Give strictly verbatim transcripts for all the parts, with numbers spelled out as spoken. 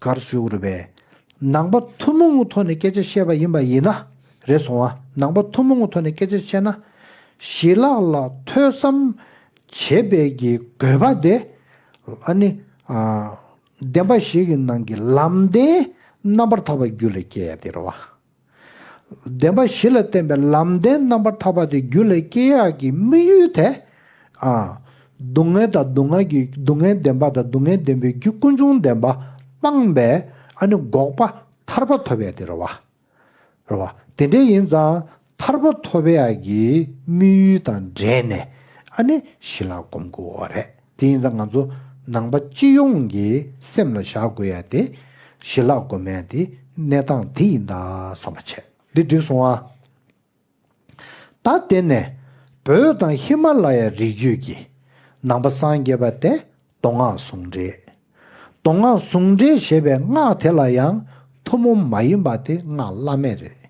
ག་རེ་ཞུ་དགོས་རེད་པས། ནང་པ་ཐུན་མོང་གི་ཐོག་ནས་སྐད་ཆ་བཤད་པ་ཡིན་པ་ཡིན་ན། རེད་སོང་ཨ། ནང་པ་ཐུན་མོང་གི་ཐོག་ནས་སྐད་ཆ་བཤད་ན། ཞི་ལྷག་ལ་ཐོས་བསམ་བྱེད་པའི་གི་དགོས་པ་དེ། ཨ་ནི། ཨ། བདེན་པ་བཞི་གི་ནང་གི་ལམ་བདེན་རྣམ་པར་ཐར་པ་རྒྱུད་ལ་སྐྱེ་ཡ་དེ་རེད་བ། བདེན་པ་བཞི་ལ་བརྟེན་པའི་ལམ་བདེན་རྣམ་པར་ཐར་པ་དེ་རྒྱུད་ལ་སྐྱེ་ཡག་གི་དམིགས་ཡུལ་དེ། ཨ། སྡུག་བསྔལ་དང་སྡུག་བསྔལ་གྱི་སྡུག་བསྔལ་བདེན་པ་དང་སྡུག་བསྔལ་བདེན་པའི་རྒྱུ་ཀུན་འབྱུང་བདེན་པ་སྤངས་པའི་ཨ་ནི་འགོག་པ་ཐར་པ་ཐོབ་ཡག་དེ་རེད་བ། རེད་བ། དེ་འདྲ་ཡིན་ཙང་ཐར་པ་ཐོབ་ཡག་གི་དམིགས་ཡུལ་དང་འབྲེལ་ནས་ཨ་ནི་ཞི་ལྷག་སྒོམ་དགོས་པ་རེད། དེ་ཡིན་ཙང་ང་ཚོ་ནང་པ་སྤྱི་ཡོངས་ཀྱི་སེམས་ལ་བཞག་དགོས་ཡ་དེ་ཞི་ལྷག་སྒོམ་ཡ་དེ་གནས་སྟངས་དེ་ཡིན་ད་བསམ་པ་བྱས། འདི་འགྲིག་སོང་ཨ། ད་དེ་ནས་བོད་དང་ཧི་མ་ལ་ཡ་རི་རྒྱུད་ཀྱི་ནང་པ་སངས་རྒྱས་པ་དེ་མདོ་སྔགས་ཟུང་འབྲེལ། མདོ་སྔགས་ཟུང་འབྲེལ་ཞེས་པའི་སྔགས་དེ་ལ་ཡང་ཐུན་མོང་མ་ཡིན་པ་དེ་སྔགས་བླ་མེད་རེད།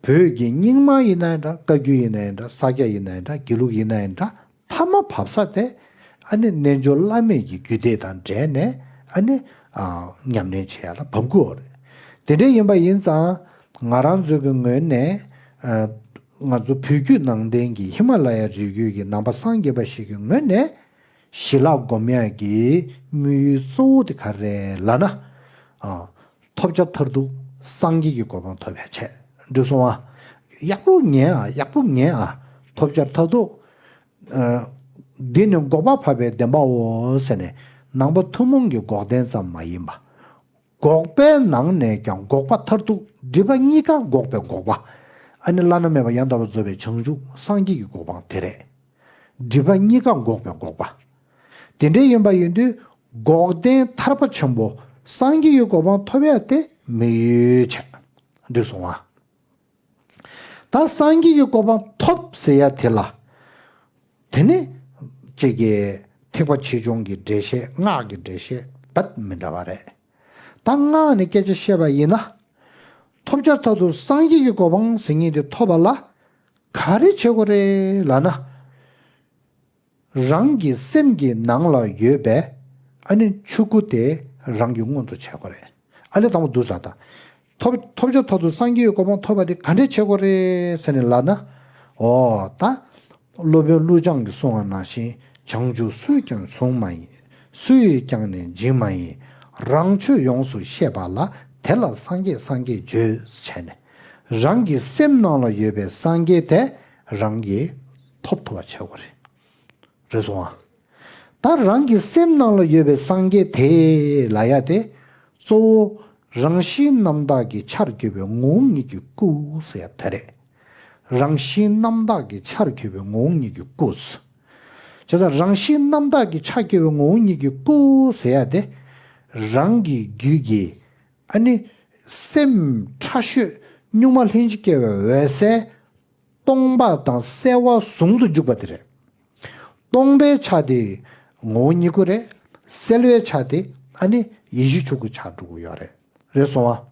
བོད་ཀྱི་རྙིང་མ་ཡིན་ན་ཡང་འདྲ། བཀའ་བརྒྱུད་ཡིན་ན་ཡང་འདྲ། ས་སྐྱ་ཡིན་ན་ཡང་འདྲ། དགེ་ལུགས་ཡིན་ན་ཡང་འདྲ། མཐའ་མ་བབས་ས་དེ་ཨ་ནི་རྣལ་འབྱོར་བླ་མེད་ཀྱི་རྒྱུད་སྡེ་དང་འབྲེལ་ནས་ཨ་ནི་ཨ་ཉམས་ལེན་བྱེད་ཡ་ལ་བབས་དགོས་རེད། དེ་འདྲ་ཡིན་པ་ཡིན་ཙང་ང་རང་ཚོའི་གི་ངོས་ནས། ཨ། ང་ཚོ་བོད་བརྒྱུད་ནང་བསྟན་གྱི་ཧི་མ་ལ་ཡ་རི་རྒྱུད་ཀྱི་ནང་པ་སངས་རྒྱས་པ་ཞིག་གི་ངོས་ནས་ཞི་ལྷག་སྒོམ་ཡ་གི་དམིགས་ཡུལ་གཙོ་བོ་དེ་ག་རེ་རེད་ལབ་ན། ཨ། ཐོབ་བྱ་མཐར་ཐུག་སངས་རྒྱས་ཀྱི་གོ་འཕང་ཐོབ་ཡ་བྱས། འགྲིག་སོང་ཨ། ཡག་པོ་ཉན་ཨ། ཡག་པོ་ཉན་ཨ། ཐོབ་བྱ་མཐར་ཐུག་ཨ། འདི་ནི་འགོག་པ་བབས་པའི་བདེན་པའོ་ཟེར་ནས་ནང་པ་ཐུན་མོང་གི་འགོག་བདེན་ཙམ་མ་ཡིན་པ། འགོག་པའི་ནང་ནས་ཀྱང་འགོག་པ་མཐར་ཐུག་སྒྲིབ་པ་གཉིས་ཀ་འགོག་པའི་འགོག་པ། ཨ་ནི་བླ་ན་མེད་པ་ཡང་དག་པར་རྫོགས་པའི་བྱང་ཆུབ་སངས་རྒྱས་ཀྱི་གོ་འཕང་དེ་རེད། སྒྲིབ་པ་གཉིས་ཀ་འགོག་པའི་འགོག་པ། དེ་འདྲ་ཡིན་པ་ཡིན་དུས་འགོག་བདེན་ཐར་པ་ཆེན་པོ་སངས་རྒྱས་ཀྱི་གོ་འཕང་ཐོབ་ཡ་དེ་དམིགས་ཡུལ་བྱས། འགྲིག་སོང་ཨ། ད་སངས་རྒྱས་ཀྱི་གོ་འཕང་ཐོབ་ཟེར་ཡ་དེ་ལ། དེ་ནི་གཅིག་གི་ཐེག་པ་ཆེ་ཆུང་གི་འགྲེལ་བཤད། སྔགས་ཀྱི་འགྲེལ་བཤད་རྦད་མི་འདྲ་བ་རེད། ད་སྔགས་ནས་སྐད་ཆ་བཤད་པ་ཡིན་ན། ཐོབ་བྱ་མཐར་ཐུག་སངས་རྒྱས་ཀྱི་གོ་འཕང་ཟེར་མཁན་དེ་ཐོབ་པ་ལ་ག་རེ་བྱེད་དགོས་རེད་ལབ་ན། རང་གི་སེམས་ཀྱི་ནང་ལ་ཡོད་པའི་ཨ་ནི་ཆོས་སྐུ་དེ་རང་གི་མངོན་དུ་བྱེད་དགོས་རེད། ཨ་ནི་དང་པོ་འདུག་ལ་ད། ཐོབ་ཐོབ་བྱ་མཐར་ཐུག་སངས་རྒྱས་ཀྱི་གོ་འཕང་ཐོབ་པ་དེ་ག་འདྲས་བྱེད་དགོས་རེད་ཟེར་ནས་ལབ་ན། འོ་ད། སློབ་དཔོན་ཀླུ་བྱང་གིས་གསུངས་པ་ནང་བཞིན། བྱང་ཆུབ་སུས་ཀྱང་བཟུང་མ་ཡིན། སུ་ཡིས་ཀྱང་ནི་འཇིག་མ་ཡིན། རང་ཆོས་ཡོངས་སུ་ཤེས་པ་ལ། དེ་ལ་སངས་རྒྱས་སངས་རྒྱས་བརྗོད། བྱས་ནས་རང་གི་སེམས་ནང་ལ་ཡོད་པའི་སངས་རྒྱས་དེ་རང་གིས་ཐོབ་ཐུབ་པ་བྱེད་དགོས་རེད། རེད་སོང་ཨ། ད་རང་གི་སེམས་ནང་ལ་ཡོད་པའི་སངས་རྒྱས་དེ་ལབ་ཡ་དེ། གཙོ་བོ་རང་བཞིན་རྣམ་དག་གི་ཆར་གྱུར་པའི་ངོ་བོ་ཉིད་ཀྱི་སྐུ་ཟེར་ཡ་དེ་རེད། རང་བཞིན་རྣམ་དག་གི་ཆར་གྱུར་པའི་ངོ་བོ་ཉིད་ཀྱི་སྐུ། བྱས་ཙང་རང་བཞིན་རྣམ་དག་གི་ཆར་གྱུར་པའི་ངོ་བོ་ཉིད་ཀྱི་སྐུ་ཟེར་ཡ་དེ། རང་གི་རྒྱུད་ཀྱི་ཨ་ནི་སེམས་ཕྲ་ཤོས་གཉུག་མ་ལྷན་ཅིག་སྐྱེས་པའི་འོད་གསལ། སྟོང་པ་དང་གསལ་བ་ཟུང་དུ་འཇུག་པ་དེ་རེད། སྟོང་པའི་ཆ་དེ་ངོ་བོ་ཉིད་སྐུ་རེད། གསལ་བའི་ཆ་དེ་ཨ་ནི་ཡེ་ཤེས་ཆོས་སྐུ་ཆགས་འགྲོ་གི་ཡོད་རེད། རེད་སོང་ཨ།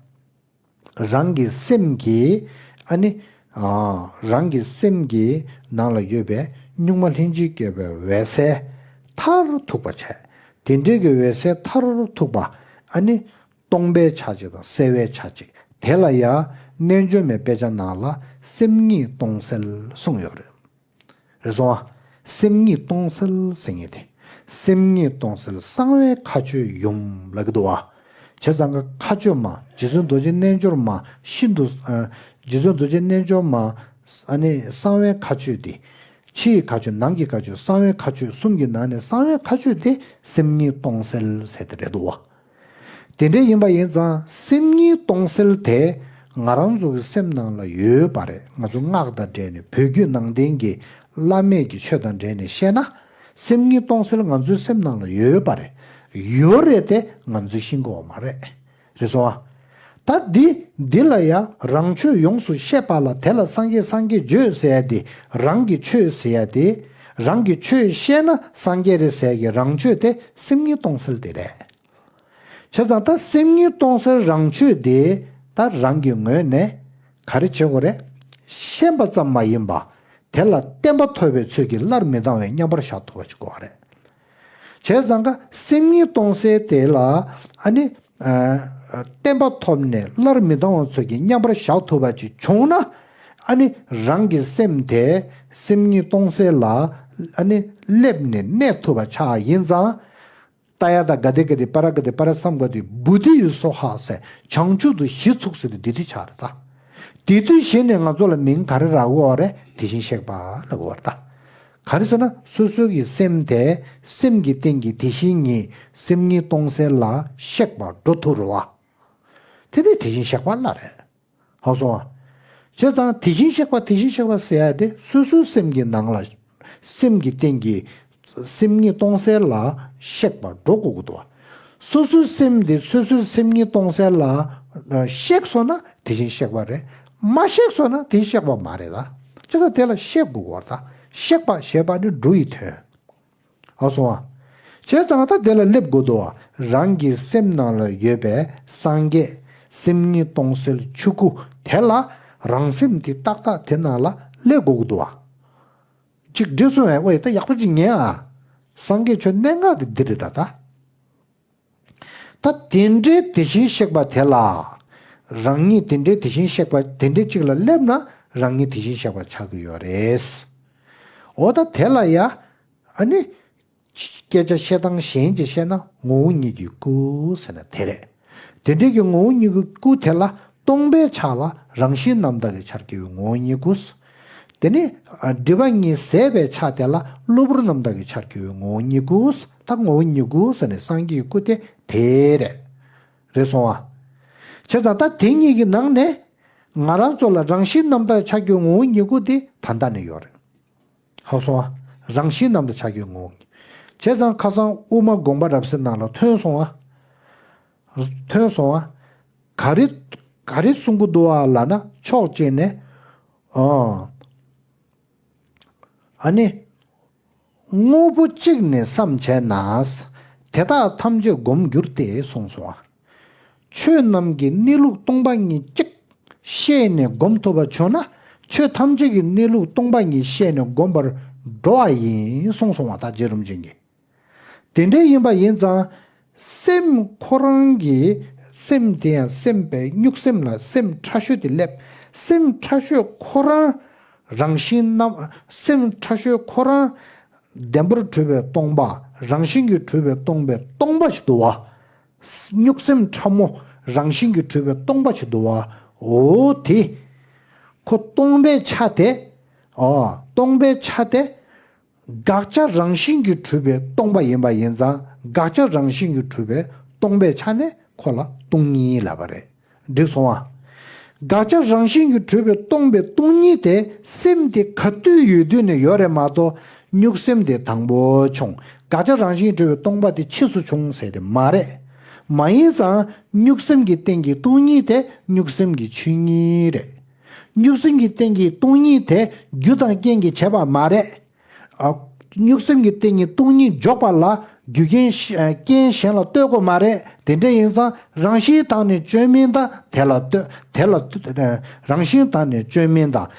རང་གི་སེམས་ཀྱི་ཨ་ནི། ཨ། རང་གི་སེམས་ཀྱི་ནང་ལ་ཡོད་པའི་གཉུག་མ་ལྷན་ཅིག་སྐྱེས་པའི་འོད་གསལ་མཐར་ཐུག་པ་བྱས། དེ་འདྲའི་གི་འོད་གསལ་མཐར་ཐུག་པ་ཨ་ནི། སྟོང་པའི་ཆ་གཅིག་དང་གསལ་བའི་ཆ་གཅིག་དེ་ལ་ཡང་རྣལ་འབྱོར་མའི་དཔེ་ཆ་ནང་ལ་སེམས་ཉིད་སྟོང་གསལ་གསུངས་ཡོད་རེད། རེད་སོང་ཨ། སེམས་ཉིད་སྟོང་གསལ་ཟེར་མཁན་དེ། སེམས་ཉིད་སྟོང་གསལ་གསང་བའི་མཁའ་སྤྱོད་ཡུམ་ལབ་ཀྱི་འདུག་བ། བྱས་ཙང་གི་མཁའ་སྤྱོད་མ། རྗེ་བཙུན་རྡོ་རྗེ་རྣལ་འབྱོར་མ་ཤིན་ཏུ། ཨ། རྗེ་བཙུན་རྡོ་རྗེ་རྣལ་འབྱོར་མ། ཨ་ནི་གསང་བའི་མཁའ་སྤྱོད་དེ། ཕྱི་ཡི་མཁའ་སྤྱོད། ནང་གི་མཁའ་སྤྱོད། གསང་བའི་མཁའ་སྤྱོད་གསུམ་གྱི་ནང་ནས་གསང་བའི་མཁའ་སྤྱོད་དེ་སེམས་ཉིད་སྟོང་གསལ་ཟེར་དེ་རེད་འདུག་བ། དེ་འདྲ་ཡིན་པ་ཡིན་ཙང་སེམས་ཉིད་སྟོང་གསལ་དེ་ང་རང་ཚོ་གི་སེམས་ནང་ལ་ཡོད་པ་རེད། ང་ཚོ་སྔགས་དང་འབྲེལ་ནས། བོད་བརྒྱུད་ནང་བསྟན་གྱི་བླ་མེད་ཀྱི་ཆོས་དང་འབྲེལ་ནས་བཤད་ན། སེམས་ཉིད་སྟོང་གསལ་ང་ཚོའི་སེམས་ནང་ལ་ཡོད་པ་རེད། ཡོད་རེད་དེ་ང་ཚོས་ཤེས་ཀྱི་ཡོད་མ་རེད། རེད་སོང་ཨ། ད་འདི་འདི་ལ་ཡང་རང་ཆོས་ཡོངས་སུ་ཤེས་པ་ལ། དེ་ལ་སངས་རྒྱས་སངས་རྒྱས་བརྗོད་ཟེར་ཡ་དེ། རང་གི་ཆོས་ཟེར་ཡ་དེ། རང་གི་ཆོས་ཤེས་ན་སངས་རྒྱས་རེད་ཟེར་ཡ་གི་རང་ཆོས་དེ་སེམས་ཉིད་སྟོང་གསལ་དེ་རེད། བྱས་ཙང་ད་སེམས་ཉིད་སྟོང་གསལ་རང་ཆོས་དེ་ད་རང་གི་ངོས་ནས་ག་རེ་བྱེད་དགོས་རེད། ཤེས་པ་ཙམ་མ་ཡིན་པ། དེ་ལ་བརྟན་པ་ཐོབ་པའི་ཚུལ་གྱིས་སླར་མི་ལྡང་བའི་མཉམ་པར་བཞག་ཐུབ་པ་ཞིག་དགོས་པ་རེད། བྱས་ཙང་ཀ་སེམས་ཉིད་སྟོང་གསལ་དེ་ལ་ཨ་ནི་ཨ་བརྟན་པ་ཐོབ་ནས་སླར་མི་ལྡང་བ་ཚོད་ཀྱིས་མཉམ་པར་བཞག་ཐུབ་པ་ཅིག་བྱུང་ན། ཨ་ནི་རང་གི་སེམས་དེ་སེམས་ཉིད་སྟོང་གསལ་ལ་ཨ་ནི་སླེབས་ནས་གནས་ཐུབ་པ་ཆགས་ཡིན་ཙང་། ཏདྱ་ཐཱ་ག་ཏེ་ག་ཏེ་པཱ་ར་ག་ཏེ་པཱ་ར་སཾ་ག་ཏེ་བོ་དྷི་ཡེ་སྭཱ་ཧཱ་ཟེར་བྱང་ཆུབ་ཏུ་གཞི་ཚུགས་ཟེར་དུས་དེ་དུས་ཆགས་རེད་ད། དེ་དུས་གཞི་ནས་ང་ཚོ་ལ་མིང་ག་རེ་རག་གི་ཡོད་རེད། དེ་བཞིན་གཤེགས་པ་ལབ་ཀྱི་ཡོད་རེད་ད། ག་རེ་ཟེར་ན་སོ་སོ་གི་སེམས་དེ་སེམས་ཀྱི་སྟེང་གི་དེ་བཞིན་ཉིད་སེམས་ཉིད་སྟོང་གསལ་ལ་གཤེགས་པར་འགྲོ་ཐུབ་རེད་བ། དེ་ནི་དེ་བཞིན་གཤེགས་པ་ལ་རེད། ཧ་གོ་སོང་ང་། བྱས་ཙང་དེ་བཞིན་གཤེགས་པ་དེ་བཞིན་གཤེགས་པ་ཟེར་ཡ་དེ་སོ་སོའི་སེམས་ཀྱི་ནང་ལ་སེམས་ཀྱི་སྟེང་གི་སེམས་ཉིད་སྟོང་གསལ་ལ་གཤེགས་པར་འགྲོ་དགོས་ཀྱི་འདུག་བ། སོ་སོའི་སེམས་དེ་སོ་སོའི་སེམས་ཉིད་སྟོང་གསལ་ལ་གཤེགས་སོང་ན་དེ་བཞིན་གཤེགས་པ་རེད། མ་གཤེགས་སོང་ན་དེ་གཤེགས་པ་མ་རེད་ད། བྱས་ཙང་དེ་ལ་གཤེགས་དགོས་ཀྱི་ཡོད་རེད་ད། གཤེགས་པ་ཞེས་པ་ནི་འགྲོ་ཡི་དོན། ཨ་སོང་ཨ། བྱས་ཙང་ད་དེ་ལ་སླེབས་དགོས་འདུག་བ། རང་གི་སེམས་ནང་ལ་ཡོད་པའི་སངས་རྒྱས་སེམས་ཉིད་སྟོང་གསལ་ཆོས་སྐུ་དེ་ལ་རང་སེམས་དེ་ཏག་ཏག་དེ་ནང་ལ་སླེབས་དགོས་ཀྱི་འདུག་བ། ཅིག་འགྲིག་སོང་ངས། ཨོ་ཡ་ད་ཡག་པོ་ཅིག་ཉན་ཨ། སངས་རྒྱས་ཆོས་གནད་འགག་དེ་འདི་རེད་ད་ད། ད་དེ་འདྲའི་དེ་བཞིན་གཤེགས་པ་དེ་ལ། རང་ཉིད་དེ་འདྲའི་དེ་བཞིན་གཤེགས་པ་དེ་འདྲའི་གཅིག་ལ་སླེབས་ན་རང་ཉིད་དེ་བཞིན་གཤེགས་པ་ཆགས་ཀྱི་ཡོད་རེད། འོ་ད་དེ་ལ་ཡ། ཨ་ནི། སྐད་ཆ་བཤད་སྟངས་གཞན་གྱིས་བཤད་ན་ངོ་བོ་ཉིད་ཀྱི་སྐུ་ཟེར་ན་དེ་རེད། དེ་འདྲའི་གི་ངོ་བོ་ཉིད་ཀྱི་སྐུ་དེ་ལ་སྟོང་པའི་ཆ་ལ་རང་བཞིན་རྣམ་དག་གི་ཆར་གྱུར་པའི་ངོ་བོ་ཉིད་སྐུ། དེ་ནས་སྒྲིབ་པ་གཉིས་ཟད་པའི་ཆ་དེ་ལ་གློ་བུར་རྣམ་དག་གི་ཆར་གྱུར་པའི་ངོ་བོ་ཉིད་སྐུ། ད་ངོ་བོ་ཉིད་སྐུ་ཟེར་ནས་སངས་རྒྱས་ཀྱི་སྐུ་དེ་དེ་རེད། རེད་སོང་ཨ། བྱས་ཙང་ད་དེ་གཉིས་ཀྱི་ནང་ནས་ང་རང་ཚོ་ལ་རང་བཞིན་རྣམ་དག་ཆ་གྱུར་ངོ་བོ་ཉིད་སྐུ་དེ་ད་ལྟ་ནས་ཡོད་རེད། ཧ་གོ་སོང་ཨ། རང་བཞིན་རྣམ་དག་ཆ་གྱུར་ངོ་བོ་ཉིད། བྱས་ཙང་ཁ་སང་དབུ་མ་དགོངས་པ་རབ་གསལ་ནང་ལ་ཐོན་སོང་ཨ། ཐོན་སོང་ཨ། ག་རེ་ག་རེ་གསུང་གི་འདུག་ཨ་ལབ་ན་ཕྱོགས་གཅིག་ནས། ཨོ། ཨ་ནི། དངོས་པོ་གཅིག་ནས་བསམ་བྱས་ན། དེ་དག་ཐམས་ཅད་བསྒོམ་འགྱུར་ཏེ་གསུངས་སོང་བ། ཆོས་རྣམས་ཀྱི་གནས་ལུགས་སྟོང་པ་ཉིད་གཅིག་ཤེས་ནས་བསྒོམ་ཐུབ་པ་བྱུང་ན་ཆོས་ཐམས་ཅད་ཀྱི་གནས་ལུགས་སྟོང་པ་ཉིད་ཤེས་ནས་བསྒོམ་པར་འགྲོ་བ་ཡིན་གསུངས་སོང་བ། ད་རྗེ་རིན་པོ་ཆེ་གིས། དེ་འདྲ་ཡིན་པ་ཡིན་ཙང་། སེམས་ཁོ་རང་གི་སེམས་དེ་ཡང་སེམས་པའི་གཉུག་སེམས་ལ་སེམས་ཕྲ་ཤོས་དེ་སླེབས། སེམས་ཕྲ་ཤོས་ཁོ་རང་རང་བཞིན་རྣམ། སེམས་ཕྲ་ཤོས་ཁོ་རང་བདེན་པར་གྲུབ་པའི་སྟོང་པ། རང་བཞིན་གྱིས་གྲུབ་པའི་སྟོང་པའི་སྟོང་པ་ཞིག་འདུག་བ། གཉུག་སེམས་ཕྲ་མོ་རང་བཞིན་གྱིས་གྲུབ་པའི་སྟོང་པ་ཞིག་འདུག་བ། འོ་དེ། ཁོ་སྟོང་པའི་ཆ་དེ། ཨོ། སྟོང་པའི་ཆ་དེ། དགག་བྱ་རང་བཞིན་གྱིས་གྲུབ་པའི་སྟོང་པ་ཡིན་པ་ཡིན་ཙང་དགག་བྱ་རང་བཞིན་གྱིས་གྲུབ་པའི་སྟོང་པའི་ཆ་ནས་ཁོ་ལ་སྟོང་ཉིད་ལབ་པ་རེད། འགྲིག་སོང་ཨ། དགག་བྱ་རང་བཞིན་གྱིས་གྲུབ་པའི་སྟོང་པའི་སྟོང་ཉིད་དེ་སེམས་དེ་ག་དུས་ཡོད་དུས་ནས་ཡོད་རེད་མ་གཏོགས་གཉུག་སེམས་དེ་དང་པོ་བྱུང་། དགག་བྱ་རང་བཞིན་གྱིས་གྲུབ་པའི་སྟོང་པ་དེ་ཕྱིས་སུ་བྱུང་ཟེར་དེ་མ་རེད། མ་ཡིན་ཙང་གཉུག་སེམས་ཀྱི་སྟེང་གི་སྟོང་ཉིད་དེ་གཉུག་སེམས་ཀྱི་ཆོས་ཉིད་རེད། གཉུག་སེམས་ཀྱི་སྟེང་གི་སྟོང་ཉིད་དེ་རྒྱུ་དང་རྐྱེན་གྱིས་བྱས་པ་མ་རེད། ཨ། གཉུག་སེམས་ཀྱི་སྟེང་གི་སྟོང་ཉིད་འཇོག་པ་ལ་རྒྱུ་རྐྱེན་གཞན་ལ་ལྟོས་དགོས་མ་རེད། དེ་འདྲ་ཡིན་ཙང་རང་བཞིན་དང་ནི་བཅོས་མིན་དང་དེ་ལ་ལྟོས། དེ་ལ་ལྟོས། རང་བཞིན་དང་ནི་བཅོས་མིན་དང་།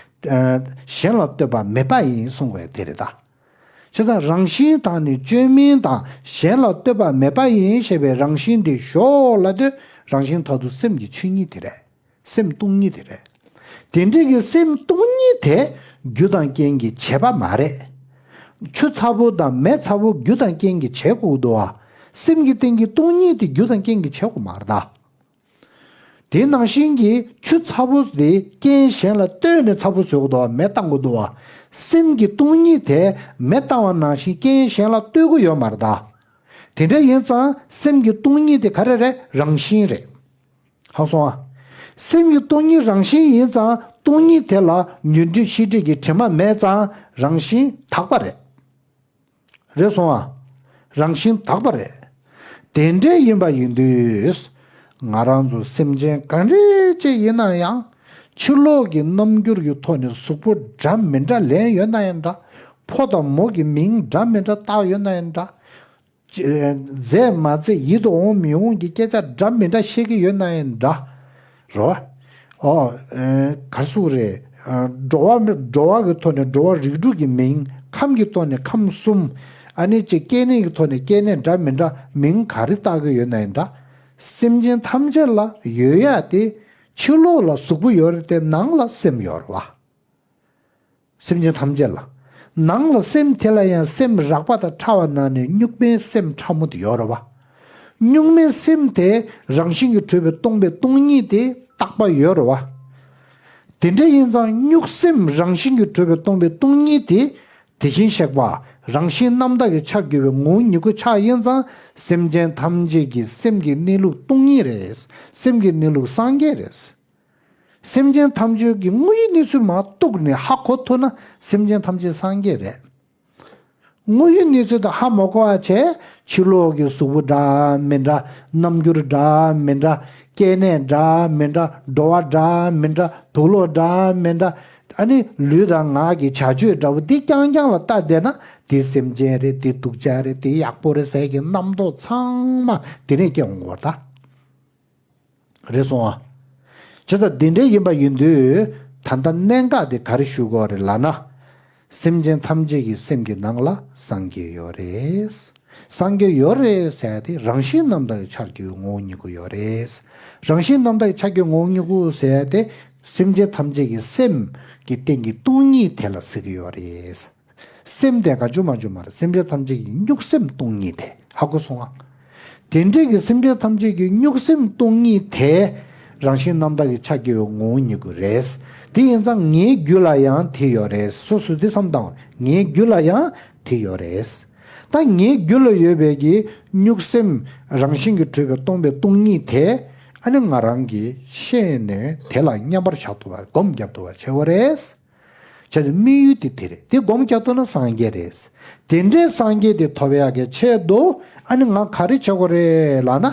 གཞན་ལ་ལྟོས་པ་མེད་པ་ཡིན་གསུངས་པའི་དེ་རེད་ད། བྱས་ཙང་རང་བཞིན་དང་ནི་བཅོས་མིན་དང་གཞན་ལ་ལྟོས་པ་མེད་པ་ཡིན་ཞེས་པའི་རང་བཞིན་དེ་ཞོག་ལ་ལྟོས། རང་བཞིན་མཐར་ཐུག་སེམས་ཀྱི་ཆོས་ཉིད་དེ་རེད། སེམས་སྟོང་ཉིད་དེ་རེད། དེ་འདྲའི་གི་སེམས་སྟོང་ཉིད་དེ་རྒྱུ་དང་རྐྱེན་གྱིས་བྱས་པ་མ་རེད། ཆུ་ཚ་པོ་དང་མེ་ཚ་པོ་རྒྱུ་དང་རྐྱེན་གྱིས་བྱས་དགོས་འདུག་བ། སེམས་ཀྱི་སྟེང་གི་སྟོང་ཉིད་དེ་རྒྱུ་དང་རྐྱེན་གྱིས་བྱས་དགོས་མ་རེད་ད། དེ་ནང་བཞིན་གྱི་ཆུ་ཚ་པོ་དེ་རྐྱེན་གཞན་ལ་ལྟོས་ནས་ཚ་པོ་བཟོས་དགོས་འདུག་བ། མེ་བཏང་དགོས་འདུག་བ། སེམས་ཀྱི་སྟོང་ཉིད་དེ་མེ་བཏང་བ་ནང་བཞིན་རྐྱེན་གཞན་ལ་ལྟོས་ཀྱི་ཡོད་མ་རེད་ད། དེ་འདྲ་ཡིན་ཙང་སེམས་ཀྱི་སྟོང་ཉིད་དེ་ག་རེ་རེད། རང་བཞིན་རེད། ཧ་གོ་སོང་ཨ། སེམས་ཀྱི་སྟོང་ཉིད་རང་བཞིན་ཡིན་ཙང་སྟོང་ཉིད་དེ་ལ་རྒྱུ་འབྲས་ཤེས་སྒྲིབ་ཀྱི་དྲི་མ་མེད་ཙང་རང་བཞིན་དག་པ་རེད། རེད་སོང་ཨ། རང་བཞིན་དག་པ་རེད། དེ་འདྲ་ཡིན་པ་ཡིན་དུས། ང་རང་ཚོ་སེམས་ཅན་ག་འདྲ་ཅིག་ཡིན་ན་ཡང་། ཕྱི་ལོགས་ཀྱི་རྣམ་འགྱུར་གྱི་ཐོག་ནས་གཟུགས་པོ་འདྲ་མི་འདྲ་ལེན་ཡོད་ན་ཡང་འདྲ། ཕོ་དང་མོ་གི་མིང་འདྲ་མི་འདྲ་བཏགས་ཡོད་ན་ཡང་འདྲ། མཛེས་མ་མཛེས་ཡིད་དུ་འོང་མི་འོང་གི་སྐད་ཆ་འདྲ་མི་འདྲ་བཤད་ཀྱི་ཡོད་ན་ཡང་འདྲ། རེད་བ། ཨོ། ག་རེ་ཟེར་དགོས་རེད། འགྲོ་བ་འགྲོ་བ་གི་ཐོག་ནས་འགྲོ་བ་རིགས་དྲུག་གི་མིང་། ཁམས་ཀྱི་ཐོག་ནས་ཁམས་གསུམ། ཨ་ནི་ཅིག་སྐྱེ་གནས་ཀྱི་ཐོག་ནས་སྐྱེ་གནས་འདྲ་མི་འདྲ་མིང་ག་རེ་བཏགས་ཀྱི་ཡོད་ན་ཡང་འདྲ། སེམས་ཅན་ཐམས་ཅད་ལ་ཡོད་ཡ་དེ་ཕྱི་ལོགས་ལ་གཟུགས་པོ་ཡོད་རེད་དེ་ནང་ལ་སེམས་ཡོད་རེད་བ། སེམས་ཅན་ཐམས་ཅད་ལ། ནང་ལ་སེམས་དེ་ལ་ཡང་སེམས་རགས་པ་དང་ཕྲ་བ་ནང་ནས་གཉུག་མའི་སེམས་ཕྲ་མོ་དེ་ཡོད་རེད་བ། གཉུག་མའི་སེམས་དེ་རང་བཞིན་གྱིས་གྲུབ་པའི་སྟོང་པའི་སྟོང་ཉིད་དེ་རྟག་པ་ཡོད་རེད་བ། དེ་འདྲ་ཡིན་ཙང་གཉུག་སེམས་རང་བཞིན་གྱིས་གྲུབ་པའི་སྟོང་པའི་སྟོང་ཉིད་དེ་དེ་བཞིན་གཤེགས་པ་རང་བཞིན་རྣམ་དག་གི་ཆ་གྱུར་པའི་ངོ་བོ་ཉིད་སྐུ་ཆགས་ཡིན་ཙང་སེམས་ཅན་ཐམས་ཅད་ཀྱི་སེམས་ཀྱི་གནས་ལུགས་སྟོང་ཉིད་རེད། སེམས་ཀྱི་གནས་ལུགས་སངས་རྒྱས་རེད། སེམས་ཅན་ཐམས་ཅད་ཀྱི་དངོས་ཡོད་གནས་ཚུལ་མར་གཏུགས་ནས་ཧ་གོ་ཐུབ་ན་སེམས་ཅན་ཐམས་ཅད་སངས་རྒྱས་རེད། དངོས་ཡོད་གནས་ཚུལ་དང་ཧ་མ་གོ་བ་བྱས་ཕྱི་ལོགས་ཀྱི་གཟུགས་པོ་འདྲ་མི་འདྲ་རྣམ་འགྱུར་འདྲ་མི་འདྲ་སྐྱེ་གནས་འདྲ་མི་འདྲ་འགྲོ་བ་འདྲ་མི་འདྲ་དུག་ལོག་འདྲ་མི་འདྲ་ཨ་ནི་ལུས་དང་ངག་གི་བྱ་སྤྱོད་འདྲ་བོ་འདི་རྐྱང་རྐྱང་ལ་ལྟ་བསྡད་ན་འདི་སེམས་ཅན་རེད་འདི་སྡུག་ཅག་རེད་འདི་ཡག་པོ་རེད་ཟེར་གྱི་རྣམ་རྟོག་ཚང་མ་འདི་ནས་སྐྱེ་འོང་གི་ཡོད་རེད་ད། རེད་སོང་ཨ། བྱས་ཙང་འདི་འདྲ་ཡིན་པ་ཡིན་དུས་ད་ལྟ་གནད་འགག་དེ་ག་རེ་ཞུ་དགོས་རེད་ལབ་ན། སེམས་ཅན་ཐམས་ཅད་ཀྱི་སེམས་ཀྱི་ནང་ལ་སངས་རྒྱས་ཡོད་རེད། སངས་རྒྱས་ཡོད་རེད་ཟེར་ཏེ་རང་བཞིན་རྣམ་དག་གི་ཆར་གྱི་ངོ་བོ་ཉིད་སྐུ་ཡོད་རེད། རང་བཞིན་རྣམ་དག་གི་ཆར་གྱི་ངོ་བོ་ཉིད་སྐུ་ཟེར་ཏེ་སེམས་ཅན་ཐམས་ཅད་ཀྱི་སེམས་ཀྱི་སྟེང་གི་སྟོང་ཉིད་དེ་ལ་ཟེར་གྱི་ཡོད་རེད། སེམས་དེ་ག་བྱུང་མ་བྱུང་མ་རེད། སེམས་ཅན་ཐམས་ཅད་ཀྱི་གཉུག་སེམས་སྟོང་ཉིད་དེ་ཧ་གོ་སོང་ང་། དེ་འདྲའི་གི་སེམས་ཅན་ཐམས་ཅད་ཀྱི་གཉུག་སེམས་སྟོང་ཉིད་དེ་རང་བཞིན་རྣམ་དག་གི་ཆ་སྐྱེ་བའི་ངོ་བོ་ཉིད་སྐུ་རེད། དེ་ཡིན་ཙང་ངའི་རྒྱུད་ལ་ཡང་དེ་ཡོད་རེད། སོ་སོ་དེ་བསམ་དང་ངའི་རྒྱུད་ལ་ཡང་དེ་ཡོད་རེད། ད་ངའི་རྒྱུད་ལ་ཡོད་པའི་གི་གཉུག་སེམས་རང་བཞིན་གྱིས་གྲུབ་པའི་སྟོང་པའི་སྟོང་ཉིད་དེ་ཨ་ནི་ང་རང་གིས་ཤེས་ནས་དེ་ལ་མཉམ་པར་བཞག་ཐུབ་པ་སྒོམ་རྒྱབ་ཐུབ་པ་བྱེད་དགོས་རེད། བྱས་ཏེ་དམིགས་ཡུལ་དེ་དེ་རེད། དེ་སྒོམ་རྒྱག་ཐུབ་ན་སངས་རྒྱས་རེད། དེ་འདྲའི་སངས་རྒྱས་དེ་ཐོབ་ཡག་གི་ཆེད་དུ་ཨ་ནི་ང་ག་རེ་བྱེད་དགོས་རེད་ལབ་ན།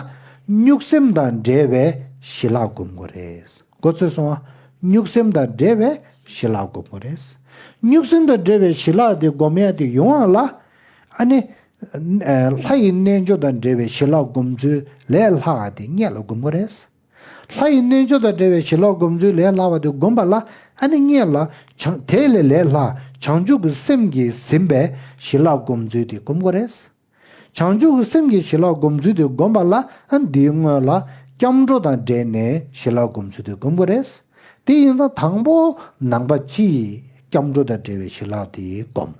གཉུག་སེམས་དང་འབྲེལ་བའི་ཞི་ལྷག་སྒོམ་དགོས་རེད། གོ་ཚོད་སོང་ཨ། གཉུག་སེམས་དང་འབྲེལ་བའི་ཞི་ལྷག་སྒོམ་དགོས་རེད། གཉུག་སེམས་དང་འབྲེལ་བའི་ཞི་ལྷག་དེ་སྒོམ་ཡག་དེ་ཡོང་བ་ལ་ཨ་ནི། ལྷ་ཡི་རྣལ་འབྱོར་དང་འབྲེལ་བའི་ཞི་ལྷག་སྒོམ་ཚུལ་ལས་སླ་བ་དེ་སྔོན་ལ་སྒོམ་དགོས་རེད། ལྷ་ཡི་རྣལ་འབྱོར་དང་འབྲེལ་བའི་ཞི་ལྷག་སྒོམ་ཚུལ་ལས་སླ་བ་དེ་བསྒོམས་པ་ལ་ཨ་ནི་སྔོན་ལ་བྱང་དེ་ལས་ལས་སླ་བྱང་ཆུབ་ཀྱི་སེམས་ཀྱིས་ཟིན་པའི་ཞི་ལྷག་སྒོམ་ཚུལ་དེ་བསྒོམ་དགོས་རེད། བྱང་ཆུབ་ཀྱི་སེམས་ཀྱིས་ཞི་ལྷག་སྒོམ་ཚུལ་དེ་བསྒོམས་པ་ལ་ཨ་འདིའི་སྔོན་ལ་སྐྱབས་འགྲོ་དང་འབྲེལ་ནས་ཞི་ལྷག་སྒོམ་ཚུལ་དེ་བསྒོམ་དགོས་རེད། དེ་ཡིན་ཙང་དང་པོ་ནང་པ་སྤྱིའི་སྐྱབས་འགྲོ་དང་འབྲེལ་བའི་ཞི་ལྷག་དེ་བསྒོམ།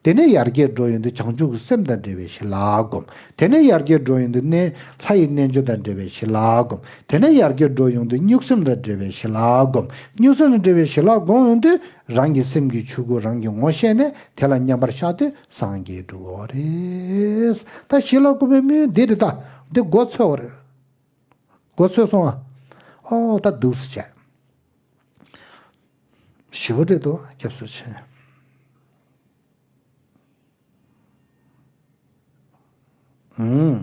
དེ་ནས་ཡར་རྒྱས་འགྲོ་ཡོང་དུས་བྱང་ཆུབ་ཀྱི་སེམས་དང་འབྲེལ་བའི་ཞི་ལྷག་སྒོམ། དེ་ནས་ཡར་རྒྱས་འགྲོ་ཡོང་དུས་ནས་ལྷ་ཡི་རྣལ་འབྱོར་དང་འབྲེལ་བའི་ཞི་ལྷག་སྒོམ། དེ་ནས་ཡར་རྒྱས་འགྲོ་ཡོང་དུས་གཉུག་སེམས་དང་འབྲེལ་བའི་ཞི་ལྷག་སྒོམ། གཉུག་སེམས་དང་འབྲེལ་བའི་ཞི་ལྷག་སྒོམ་ཡོང་དུས་རང་གི་སེམས་ཀྱི་ཆོས་སྐུ་རང་གི་ངོ་ཤེས་ནས་དེ་ལ་མཉམ་པར་བཞག་དུས་སངས་རྒྱས་འགྲུབ་འོ་རེད། ད་ཞི་ལྷག་སྒོམ་པའི་དམིགས་ཡུལ་འདི་རེད། ད་འདི་མགོ་ཚོས་འོ་རེད། མགོ་ཚོས་སོང་ཨ། ཨོ་ད་འདུག་སེ་བྱས། ཞི་བ་རེད་དོ་སྐྱབས་སུ་མཆི། ཨུམ།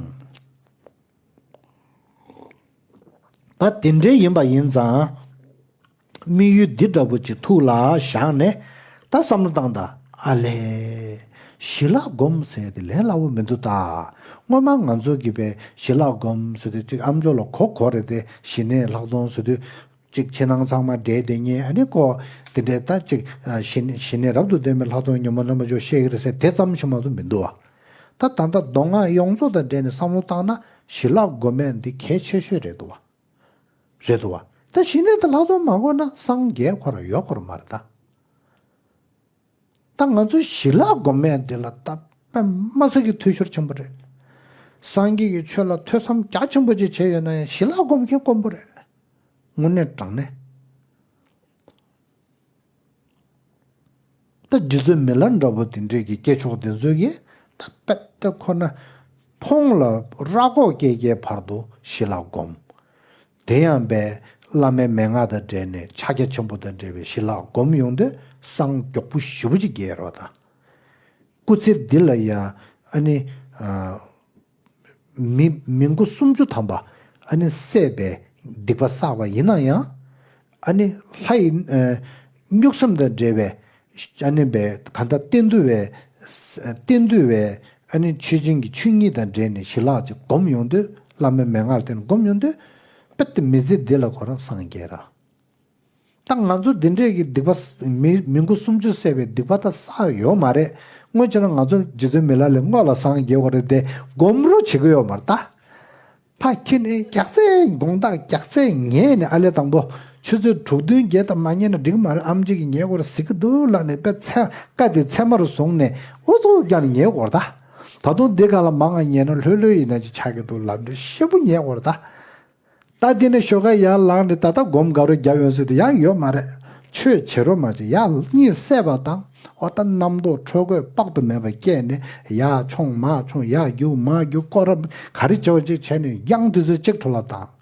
ད་དེ་འདྲའི་ཡིན་པ་ཡིན་ཙང་། དམིགས་ཡུལ་འདི་འདྲ་པོ་ཅིག་ཐུགས་ལ་བཞག་ནས་ད་བསམ་བློ་བཏང་ད། ཨ་ལས། ཞི་ལྷག་སྒོམ་ཟེར་དེ་ལས་སླ་བོ་མི་འདུག་ད། སྔོན་མ་ང་ཚོ་གིས་པའི་ཞི་ལྷག་སྒོམ་ཟེར་དུས་ཅིག་ཨམ་ཅོག་ལ་གོ་གོ་རེད་དེ་ཞི་གནས་ལྷག་མཐོང་ཟེར་དུས། གཅིག་ཕྱི་ནང་ཚང་མ་འདྲེས་བསྡད་མཁན་ཨ་ནི་ཁོ་དེ་འདྲའི་ད་གཅིག་ཞི་ཞི་གནས་རབ་ཏུ་བརྟན་པའི་ལྷག་མཐོང་ཉོན་མོངས་རྣམ་པ་བཅུ་བཤད་ཀྱི་རེད་ཟེར་དེ་ཙམ་ཞིག་མ་གཏོགས་མི་འདུག་བ། ད་ད་ལྟ་མདོ་སྔགས་ཡོངས་རྫོགས་དང་འབྲེལ་ནས་བསམ་བློ་བཏང་ན་ཞི་ལྷག་སྒོམ་ཡག་འདི་གལ་ཆེ་ཤོས་རེད་འདུག་བ། རེད་འདུག་བ། ད་ཞི་གནས་དང་ལྷག་མཐོང་མ་གོ་ན་སངས་རྒྱས་ཁོ་རང་ཡོད་ཁོ་རང་མ་རེད་ད། ད་ང་ཚོས་ཞི་ལྷག་སྒོམ་ཡག་འདི་ལ་ད་དཔེ་མ་སྲིད་ཀྱི་འཐུས་ཤོར་ཆེན་པོ་རེད། སངས་རྒྱས་ཀྱི་ཆོས་ལ་ཐོས་བསམ་རྒྱ་ཆེན་པོ་ཅིག་བྱས་ཡོད་ན་ཡང་ཞི་ལྷག་སྒོམ་མཁན་དཀོན་པོ་རེད། དངོས་གནས་དྲང་གནས། ད་རྗེ་བཙུན་མི་ལ་འདྲ་པོ་དེ་འདྲས་ཀྱི་སྐྱེས་མཆོག་དེ་ཚོས་ཀྱིས་ད་དཔེ་ད་ཁོ་ན་ཕུང་ལ་ར་ཁོག་སྐྱེ་སྐྱེ་བར་དུ་ཞི་ལྷག་སྒོམ། དེ་ཡང་པའི་བླ་མའི་མན་ངག་དང་འབྲེལ་ནས་ཕྱག་རྒྱ་ཆེན་པོ་དང་འབྲེལ་བའི་ཞི་ལྷག་སྒོམ་ཡོང་དུས་སངས་མགྱོགས་པོ་ཞེ་པོ་ཅིག་རྒྱས་རོགས་དང་། སྐུ་ཚེ་འདི་ལ་ཡ་ཨ་ནི་ཨ་མི་མི་མགོ་སུམ་ཅུ་ཐམ་པ་ཨ་ནི་བསད་པའི་སྡིག་པ་བསགས་པ་ཡིན་ན་ཡང་ཨ་ནི་ལྷ་ཡི་ཨ་གཉུག་སེམས་དང་འབྲེལ་བའི་ཨ་ནི་བའི་གང་ལྟར་གཏན་དུ་བའི་གཏན་དུ་བའི་ཨ་ནི་ཆོས་ཅན་གྱི་ཆོས་ཉིད་དང་འབྲེལ་ནས་ཞི་ལྷག་ཅིག་སྒོམ་ཡོང་དུས་བླ་མའི་མན་ངག་ལ་བརྟེན་ནས་སྒོམ་ཡོང་དུས་དཔེ་དེ་མི་ཚེ་འདི་ལ་ཁོ་རང་སངས་རྒྱས་ར། ད་ང་ཚོ་འདི་འདྲས་ཀྱི་སྡིག་པ་མི་མི་མགོ་སུམ་ཅུ་བསད་པའི་སྡིག་པ་ད་བསགས་ཡོད་མ་རེད། སྔོན་ཆད་ན་ང་ཚོ་རྗེ་བཙུན་མི་ལ་ལས་སྔོན་ལ་སངས་རྒྱས་པ་རེད་དེ་སྒོམ་རོགས་བྱེད་ཀྱི་ཡོད་མ་རེད་ད། ཕ་ཁྱི་ནི་རྒྱགས་ཚད་དགོང་དག་རྒྱགས་ཚད་ཉལ་ནས་ཨ་ལས་དང་པོ་ཆུ་ཚོད་དྲུག་བདུན་བརྒྱད་དང་མ་ཉལ་ན་འགྲིག་མ་རེད། ཨམ་ཆི་གིས་ཉལ་དགོས་རེད་ཟེར་གི་འདུག་ལབ་ནས་དཔེ་ཚེ་ཀ་དེ་ཚེར་མ་རུ་བཟུང་ནས་ཨུ་ཚུགས་རྒྱག་ནས་ཉལ་དགོས་རེད་ད། ད་དུང་འདི་ག་ལ་མང་ང་ཉལ་ན་ལྷོད་ལྷོད་ཡིན་ན་ཅི་ཆགས་ཀྱི་འདུག་ལབ་འདྲ་ཤེད་པོ་ཉལ་དགོས་རེད་ད། ད་དེ་ནས་ཞོགས་ཀ་ཡར་ལངས་ནས་ད་ལྟ་སྒོམ་དགའ་རོགས་རྒྱབ་ཡོང་ཟེར་དུས་ཡང་ཡོད་མ་རེད། ཆོས་བྱེད་རོགས་མ་བྱེད་ཡར་གཉིད་སད་པ་དང་འོ་ད་རྣམ་རྟོག་འཕྲོས་འགོས་དཔག་ཏུ་མེད་པ་སྐྱེས་ནས་ཡར་མཆོང་མར་མཆོང་ཡར་རྒྱུག་མར་རྒྱུག་སྐོར་ར་ག་རེ་བྱེད་པ་ཅིག་བྱས་ནས་ཡང་དུས་ཚོད་གཅིག་འཕྲོ་བརླག་བཏང་།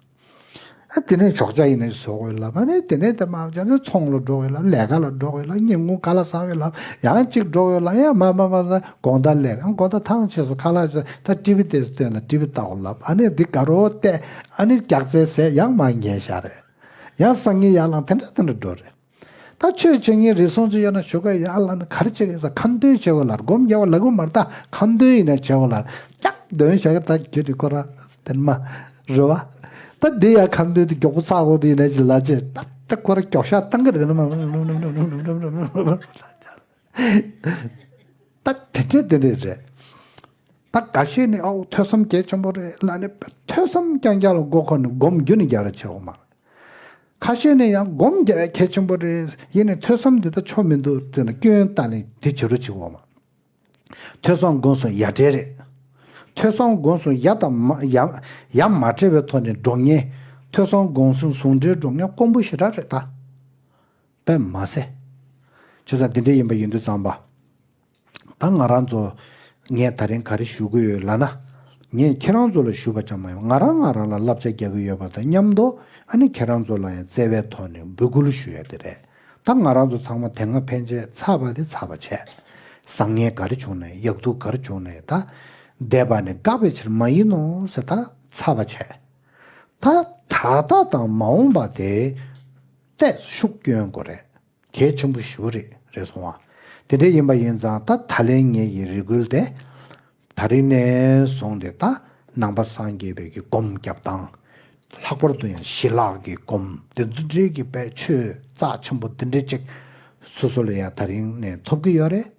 ཨ་དེ་ནས་ཞོགས་ཇ་ཡིན་ན་བཟོ་དགོས་ལབ། ཨ་ནི་དེ་ནས་དེ་མ་བྱས་ན་ཚོང་ལ་འགྲོ་དགོས་ལབ། ལས་ཀ་ལ་འགྲོ་དགོས་ལབ། ཉིན་གུང་ཁ་ལག་ཟ་དགོས་ལབ། ཡང་གཅིག་འགྲོ་དགོས་ལབ། ཡང་མ་མ་མ་ལ་དགོང་དག་ལས་ཀ་དགོང་དག་ཐང་ཆད་སོང་ཁ་ལག་ཟ་ད་ཊི་ཝི་དེ་སྟོན་ན་ཊི་ཝི་ལྟ་དགོས་ལབ། ཨ་ནི་འདི་དགའ་རོགས་བལྟས། ཨ་ནི་རྒྱགས་ཚད་ཟས་ཡང་མ་ཉལ་ཤག་རེད། ཡང་སང་ཉིན་ཡར་ལངས་དེ་འདྲ་དེ་འདྲ་འགྲོ་རེད། ད་ཆོས་བྱེད་མཁན་རེ་ཟུང་ཅིག་ཡོད་ན་ཞོགས་ཀ་ཡར་ལངས་ན་ག་རེ་བྱེད་ཀྱི་ཟེར་ཁ་འདོན་བྱེད་དགོས་ལབ། སྒོམ་རྒྱག་པ་ལབ་ཀྱི་མ་རེད། ད་ཁ་འདོན་ཡིན་ན་བྱེད་དགོས་ལབ། ཀྱག་འདོན་བྱ་གི་ད་ཁྱོད་ཀྱི་ཁོ་ར་དེ་མ་རེད་བ། ད་འདི་ཡང་ཁ་འདོན་དེ་མགྱོགས་པོ་ཚར་དགོས་དེ་ཡིན་ན་ཅིག་ལབ་བྱས་ད་ད་ཁོ་ར་མགྱོགས་ཤག་བཏང་གི་རེད། དེ་ནས་མ་ད་དེ་འདྲས་དེ་འདྲས་རེད། ད་འགའ་ཤས་ནི་ཨའོ་ཐོས་བསམ་གལ་ཆེན་པོ་རེད་ལབ་ནས་ཐོས་བསམ་རྐྱང་རྐྱང་ལ་མགོ་འཁོར་ནས་སྒོམ་རྒྱུན་ནས་རྒྱག་རེ་བྱེད་དགོས་མ་རེད། ཁ་ཤས་ནས་ཡང་སྒོམ་རྒྱག་ཡ་གལ་ཆེན་པོ་རེད། ཡིན་ནའི་ཐོས་བསམ་འདི་ལྟ་ཆོ་མི་འདུག་ཟེར་ན་སྐྱོན་བཏགས་ནས་དེ་བྱེད་རོགས་བྱེད་དགོས་མ་རེད། ཐོས་བསམ་སྒོམ་གསུམ་ཡ་བྲལ་རེད། ཐོས་བསམ་སྒོམ་གསུམ་ཡ་དང་མ་ཡ་ཡ་མ་བྲལ་བའི་ཐོག་ནས་འགྲོ་མཁན། ཐོས་བསམ་སྒོམ་གསུམ་ཟུང་འབྲེལ་འགྲོ་མཁན་དཀོན་པོ་ཞེ་དྲག་རེད་ད། དཔེ་མ་ཟད། བྱས་ཙང་འདི་འདྲ་ཡིན་པ་ཡིན་དུས་ཙམ་པ། ད་ང་རང་ཚོ་ངས་ད་རིང་ག་རེ་ཞུ་གི་ཡོད་ལབ་ན། ངས་ཁྱེད་རང་ཚོ་ལ་ཞུ་བ་ཙམ་མ་ཡིན་པར་ང་རང་ང་རང་ལ་བསླབ་བྱ་རྒྱག་གི་ཡོད་པ་དང་མཉམ་དུ་ཨ་ནི་ཁྱེད་རང་ཚོ་ལ་ཡང་བརྩེ་བའི་ཐོག་ནས་འབོད་སྐུལ་ཞུ་ཡ་དེ་རེད། ད་ང་རང་ཚོ་ཚང་མ་དེ་སྔ་ཕན་ཆད་ཚར་བ་དེ་ཚར་བ་བྱས། བཟང་ངན་ག་རེ་བྱུང་ནའི་ཡག་སྡུག་ག་རེ་བྱུང་ནའི་ད། འདས་པ་ནི་འགག་པའི་ཕྱིར་མ་ཡིན་ནོ་ཟེར་ད་ཚར་བ་བྱས། ད་ད་ལྟ་དང་མ་འོངས་པ་དེ་ཏོག་ཙམ་ཤུགས་སྐྱོན་དགོས་རེད། གལ་ཆེན་པོ་ཞེ་པོ་རེད། རེད་སོང་བ། དེ་འདྲ་ཡིན་པ་ཡིན་ཙང་ད་ད་ལན་ངེད་ཀྱི་རེ་སྐུལ་དེ། ད་རིང་ནས་བཟུང་སྟེ་ད་ནང་པ་སངས་རྒྱས་པའི་གི་སྒོམ་རྒྱབ་སྟངས། ལྷག་པར་དུ་ཡང་ཞི་ལྷག་གི་སྒོམ་དེ་ཚོ་འདྲའི་གི་དཔེ་ཆོས་རྩ་ཆེན་པོ་དེ་འདྲ་ཅིག་སོ་སོ་ལ་ཡང་ད་རིང་ནས་ཐོབ་ཀྱི་ཡོད་རེད།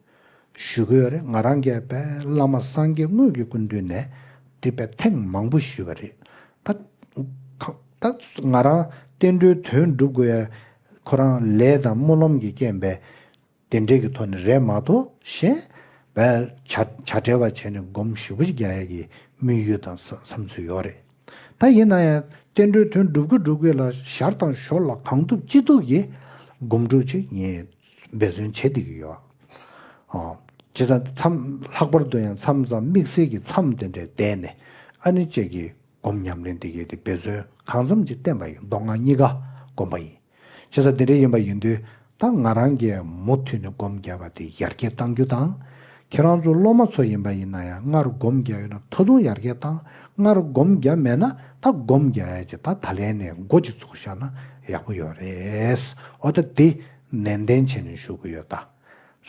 ཞུ་གི་ཡོད་རེད། ང་རང་གིས་དཔེ་བླ་མ་སངས་རྒྱས་དངོས་ཀྱི་སྐུ་མདུན་ནས་དེ་དཔེ་ཐེངས་མང་པོ་ཞུས་པ་རེད། ད་ཁ་ད་ང་རང་བསྟན་འགྲོའི་དོན་སྒྲུབ་དགོས་ཡ་ཁོ་རང་ལས་དང་སྨོན་ལམ་གྱི་རྐྱེན་པས་དེ་འདྲས་ཀྱི་ཐོག་ནས་རེད་མ་གཏོགས་གཞན་དཔེ་བྱ་བྱ་བྲལ་བ་བྱས་ནས་སྒོམ་ཞེ་པོ་ཅིག་རྒྱག་ཡ་གི་དམིགས་ཡུལ་དང་བསམ་བསམ་ཚུལ་ཡོད་རེད། ད་ཡིན་ན་ཡང་བསྟན་འགྲོའི་དོན་སྒྲུབ་ཀྱི་སྒྲུབ་ཀྱི་ལ་ཞར་དང་ཞོར་ལ་གང་ཐུབ་ཅི་ཐུབ་ཀྱིས་སྒོམ་སྒྲུབ་ཅིག་ངས་འབད་བརྩོན་བྱེད་བསྡད་ཀྱི་ཡོད། ཨོ། བྱས་ཙང་མཚམས་ལྷག་པར་དུ་ཡང་མཚམས་མཚམས་དམིགས་བསལ་གྱི་མཚམས་དེ་འདྲའི་བསྡད་ནས་ཨ་ནི་ཅིག་གི་སྒོམ་ཉམས་ལེན་དེ་གའི་དེ་འབད་བརྩོན་གང་འཚམ་ཅིག་བསྟེན་པ་ཡིན། མདོ་སྔགས་གཉིས་ཀ་སྒོམ་པ་ཡིན། བྱས་ཙང་དེ་འདྲ་ཡིན་པ་ཡིན་དུས་ད་ང་རང་གིས་མུ་མཐུད་ནས་སྒོམ་རྒྱག་པ་དེ་ཡར་རྒྱས་གཏང་རྒྱུ་དང་། ཁྱེད་རང་ཚོ་སློབ་མ་ཚོ་ཡིན་པ་ཡིན་ན་ཡང་སྔར་སྒོམ་རྒྱག་ཡོད་ན་ད་དུང་ཡར་རྒྱས་བཏང་། སྔར་སྒོམ་རྒྱག་མེད་ན་ད་སྒོམ་རྒྱག་ཡ་ཅིག་ད་ད་ལན་ནས་འགོ་ཅིག་ཚུགས་བཞག་ན་ཡག་པོ་ཡོད་རེད། འོ་ད་དེ་ནན་ཏན་བྱས་ནས་ཞུ་གི་ཡོད་ད།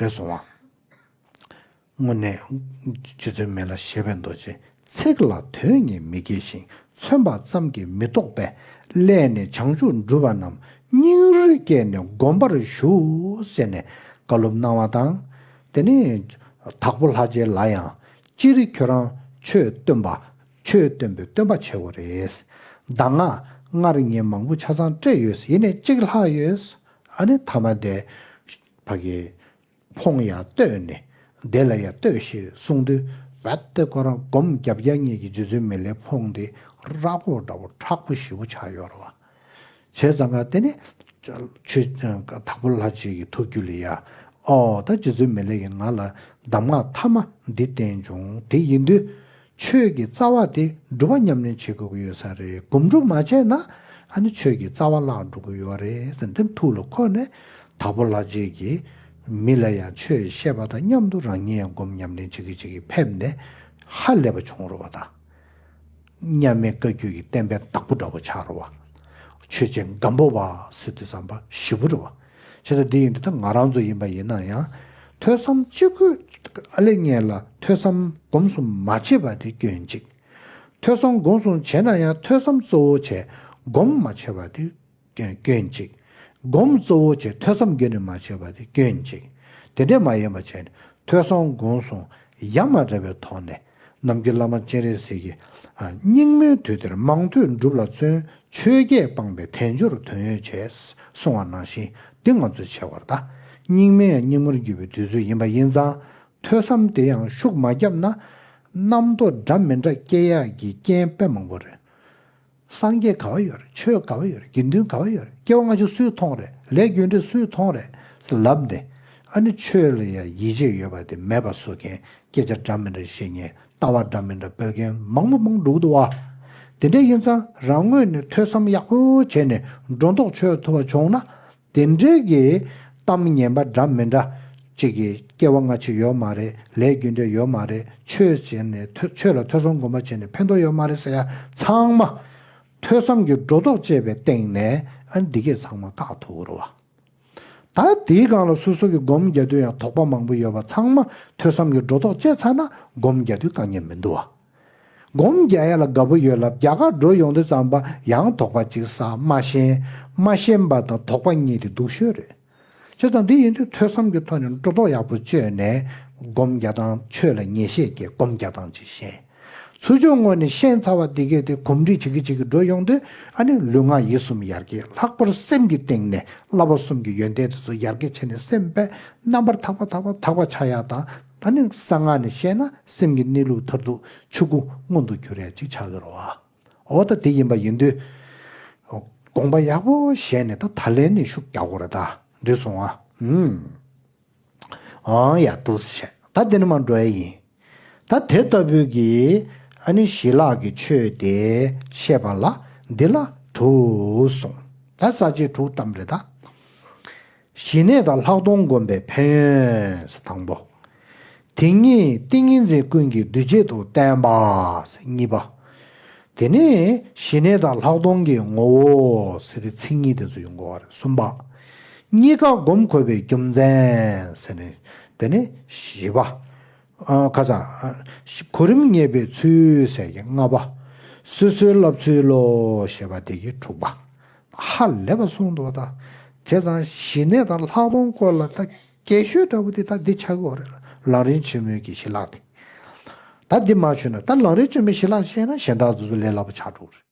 རེད་སོང་བ། དངོས་གནས་རྗེ་བཙུན་མི་ལ་ཞེས་པའི་མདོ་ཆེ། ཚིག་ལ་དོན་གཉིས་མི་སྐྱེ་ཞིང་། མཚོན་པ་ཙམ་གྱིས་མི་རྟོགས་པས། སླད་ནས་བྱང་ཆུབ་སྒྲུབ་པ་རྣམས། སྙིང་རུས་བསྐྱེད་ནས་བསྒོམ་པར་ཞུ། ཟེར་ནས་བཀའ་སློབ་གནང་བ་དང་། དེ་ནས་དྭགས་པོ་ལྷ་རྗེ་ལ་ཡང་སྤྱིར་ཁྱོད་རང་ཆོས་སྟོན་པ། ཆོས་སྟོན་པའི་སྟོན་པ་བྱེད་དགོས་རེད། གདམས་ངག་སྔར་ངས་མང་པོ་ཆ་ཚང་སྤྲད་ཡོད། ཡིན་ནའི་གཅིག་ལྷག་ཡོད། ཨ་ནི་ཐ་མ་དེ་ཕ་གི་ཕོང་ཡར་བསྟོད་ནས་དེ་ལ་ཡར་བསྟོད་ཞེས་གསུངས་དུས་རྦད་དེ་ཁོ་རང་སྒོམ་རྒྱབ་རྒྱབ་གཉིས་ཀྱི་རྗེ་བཙུན་མི་ལའི་ཕོང་དེ་རགས་པོ་འདྲ་པོ་མཁྲེགས་པོ་ཞེ་པོ་ཆགས་ཡོད་རེད་བ། བྱས་ཙང་ང་དེ་ནི་ཆོས་དྭགས་པོ་ལྷ་རྗེ་གི་ཐུགས་རྒྱུད་ལ་ཡ། ཨོ་ད་རྗེ་བཙུན་མི་ལ་ཡིས་ང་ལ་གདམས་ངག་ཐ་མ་འདི་བསྟན་བྱུང་། དེ་ཡིན་དུས་ཆོས་ཀྱི་རྩ་བ་དེ་སྒྲུབ་པ་ཉམས་ལེན་བྱེད་དགོས་ཀྱི་ཡོད་ས་རེད། སྒོམ་སྒྲུབ་མ་བྱས་ན་ཨ་ནི་ཆོས་ཀྱི་རྩ་བ་བརླག་འགྲོ་གི་ཡོད་རེད་ཟེར་འདི་ཐུགས་ལ་འཁོར་ནས་དྭགས་པོ་ལྷ་རྗེ་གིས་མི་ལ་ཡང་ཆོས་བཤད་པ་དང་མཉམ་དུ་རང་ཉིད་ཡང་སྒོམ་ཉམས་ལེན་བྱེད་ཀྱི་བྱེད་ཀྱི་ཕེབས་ནས་ཧ་ལས་པ་བྱུང་རེད་བ་ད། མཉམ་མེད་བཀའ་བརྒྱུད་ཀྱི་བསྟན་པའི་བདག་པོ་འདྲ་བོ་ཆགས་རེད་བ། ཆོས་ཅན་སྒམ་པོ་པ་ཟེར་དུས་ཙམ་པ་ཞེ་པོ་རེད་བ། བྱས་ཙང་འདི་ཡིན་དུས་ད་ང་རང་ཚོ་ཡིན་པ་ཡིན་ན་ཡང་ཐོས་བསམ་གཅིག་པུ་ཨ་ལེ་ངས་ལ་ཐོས་བསམ་སྒོམ་གསུམ་མ་བྱས་པ་དེ་སྐྱོན་གཅིག་ཐོས་བསམ་སྒོམ་གསུམ་བྱས་ན་ཡང་ཐོས་བསམ་གཙོ་བོ་བྱས་སྒོམ་མ་བྱས་པ་དེ་སྐྱོན་སྐྱོན་གཅིག་སྒོམ་གཙོ་བོ་བྱས་ཐོས་བསམ་རྒྱུན་ནས་མ་བྱས་པ་དེ་སྐྱོན་གཅིག་དེ་འདྲས་མ་ཡིན་པ་བྱས་ནས་ ཐོས་བསམ་སྒོམ་གསུམ་ཡ་མ་བྲལ་བའི་ཐོག་ནས་ནམ་མཁའི་བླ་མ་སྤྱན་རས་གཟིགས་ཀྱིས་ཨ་སྙིགས་མའི་དུས་འདིར་མང་ཐོས་སྒྲུབ་ལ་བརྩོན། ཆོས་བརྒྱད་སྤངས་པས་དལ་འབྱོར་དོན་ཡོད་བྱེད། གསུངས་པ་ནང་བཞིན་འདི་ང་ཚོས་བྱེད་དགོས་རེད་ད། སྙིགས་མའི་ཡང་སྙིགས་མར་གྱུར་པའི་དུས་ཚོད་ཡིན་པ་ཡིན་ཙང་། ཐོས་བསམ་དེ་ཡང་ཤུགས་མ་བརྒྱབ་ན། རྣམ་རྟོག་འདྲ་མི་འདྲ་སྐྱེ་ཡག་གི་རྐྱེན་དཔེ་མང་པོ་རེད། སངས་རྒྱས་ག་བ་ཡོད་རེད། ཆོས་ག་བ་ཡོད་རེད། དགེ་འདུན་ག་བ་ཡོད་རེད། སྐྱེ་བ་སྔ་ཕྱི་སུས་མཐོང་རེད། ལས་རྒྱུ་འབྲས་སུས་མཐོང་རེད་ཟེར་ལབ་ནས། ཨ་ནི་ཆོས་ལ་ཡང་ཡིད་ཆེས་ཡོད་པ་དེ་མེད་པ་བཟོ་མཁན། སྐད་ཆ་འདྲ་མི་འདྲ་བཤད་མཁན། ལྟ་བ་འདྲ་མི་འདྲ་སྤེལ་མཁན་མང་པོ་མང་འགྲོ་གི་འདུག་བ། དེ་འདྲ་ཡིན་ཙང་རང་ངོས་ནས་ཐོས་བསམ་ཡག་པོ་བྱས་ནས་སྒྲོ་འདོགས་ཆོད་ཐུབ་པ་བྱུང་ན། དེ་འདྲའི་གི་གཏམ་ངན་པ་འདྲ་མི་འདྲ་ཅིག་གི་སྐྱེ་བ་སྔ་ཕྱི་ཡོད་མ་རེད། ལས་རྒྱུ་འབྲས་ཡོད་མ་རེད། ཆོས་བྱས་ནས་ཐོས་ཆོས་ལ་ཐོས་བསམ་སྒོམ་པ་བྱས་ནས་ཕན་ཐོགས་ཡོད་མ་རེད་ཟེར་ཡ་ཚང་མ། ཐོས་བསམ་གྱི་སྒྲོ་འདོགས་བཅད་པའི་སྟེང་ནས་ཨ་འདི་གས་ཚང་མ་བཀག་ཐུབ་རོ་བ། ད་དེའི་སྒང་ལ་སོ་སོ་གི་སྒོམ་རྒྱག་དུས་ཡང་དོགས་པ་མང་པོ་ཡོད་པ་ཚང་མ་ཐོས་བསམ་གྱི་སྒྲོ་འདོགས་བཅད་ཚར་ན་སྒོམ་རྒྱག་དུས་དཀའ་ངལ་མི་འདུག་བ། སྒོམ་རྒྱག་ཡ་ལ་དགའ་པོ་ཡོད་ལབ་རྒྱ་གར་འགྲོ་ཡོང་དུས་ཙམ་པ་ཡང་དོགས་པ་གཅིག་ཟ། མ་ཤེས། མ་ཤེས་པ་དང་དོགས་པ་གཉིས་དེ་སྡུག་ཤོས་རེད། བྱས་ཙང་འདི་ཡིན་དུས་ཐོས་བསམ་གྱི་ཐོག་ནས་སྒྲོ་འདོགས་ཡག་པོ་བཅད་ནས་སྒོམ་རྒྱག་སྟངས། ཆོས་ལ་ངེས་ཤེས་སྐྱེ་སྒོམ་རྒྱག་སྟངས་ཅིག་ཤེས། ཚུར་ཕྱོགས་ངོས་ནས་ཤེས་ཚར་བ་འདི་གས་དེ་གོམས་འདྲིས་བྱེད་ཀྱི་བྱེད་ཀྱི་འགྲོ་ཡོང་དུས་ཨ་ནི་ལུས་ངག་ཡིད་གསུམ་ཡར་རྒྱས། ལྷག་པར་སེམས་ཀྱི་སྟེང་ནས་བསླབ་པ་གསུམ་གྱི་ཡོན་ཏན་དེ་ཚོ་ཡར་རྒྱས་བྱས་ནས་སེམས་དཔའ་རྣམ་པར་དག་པ་དག་པ་དག་པ་ཆགས་ཡ་དང་། ད་ནི་གསང་སྔགས་ནས་བཤད་ན་སེམས་ཀྱི་གནས་ལུགས་མཐར་ཐུག་ཆོས་སྐུ་མངོན་དུ་གྱུར་ཡ་ཅིག་ཆགས་ཀྱི་རེད་བ། འོ་ད་དེ་ཡིན་པ་ཡིན་དུས། དགོངས་པ་ཡག་པོ་བཞེས་ནས་ད་ད་ལན་ནས་ཤུགས་རྒྱག་དགོས་རེད་ད། འགྲིག་སོང་ཨ། ཨུམ། ཨང་ཡ་འདུག་སེ་བྱས། ད་དེ་ནས་མར་འགྲོ་ཡ་ཡིན། ད་དེ་ལྟ་བུའི་གི་ཨ་ནི་ཞི་ལྷག་གི་ཆོས་དེ་བཤད་པ་ལ་འདི་ལ་དྲུག་གསུངས། ད་ས་བཅད་དྲུག་བཀྲམ་རེད་ད། ཞི་གནས་དང་ལྷག་མཐོང་བསྒོམ་པའི་ཕན་ཡོན་ཟེར་དང་པོ། དེ་ཉིད་ཏིང་ངེ་འཛིན་ཀུན་གྱི་འདུས་བྱས་སུ་བསྟན་པ་ཟེར་གཉིས་པ། དེ་ནས་ཞི་གནས་དང་ལྷག་མཐོང་གི་ངོ་བོ་ཟེར་ཏེ་ཚིག་གཉིས་དེ་ཚོ་ཡོང་གི་ཡོད་རེད། གསུམ་པ། གཉིས་ཀ་སྒོམ་དགོས་པའི་རྒྱུ་མཚན་ཟེར་ནས། དེ་ནས་བཞི་པ། ཨ་ཁ་སང་། གོ་རིམ་ངེས་པའི་ཚུལ་ཟེར་གྱི་ལྔ་པ། སོ་སོའི་བསླབ་ཚུལ་ལོ་ཞེས་པ་དེ་གི་དྲུག་པ། ཧ་ལས་པ་གསུངས་འདུག་ད། བྱས་ཙང་ཞི་གནས་དང་ལྷག་མཐོང་སྐོར་ལ་ད་རྒྱས་ཤོས་འདྲ་པོ་དེ་ད་འདི་ཆགས་ཀྱི་ཡོད་རེད། ལམ་རིམ་ཆེན་མོའི་གི་ཞི་ལྷག་དེ། ད་འདི་མ་ཞུས་ན་ད་ལམ་རིམ་ཆེན་མོའི་ཞི་ལྷག་བཤད་ན་གཞན་དག་ཚོ་ཚོ་ལས་སླ་པོ་ཆགས་འགྲོ་གི་རེད།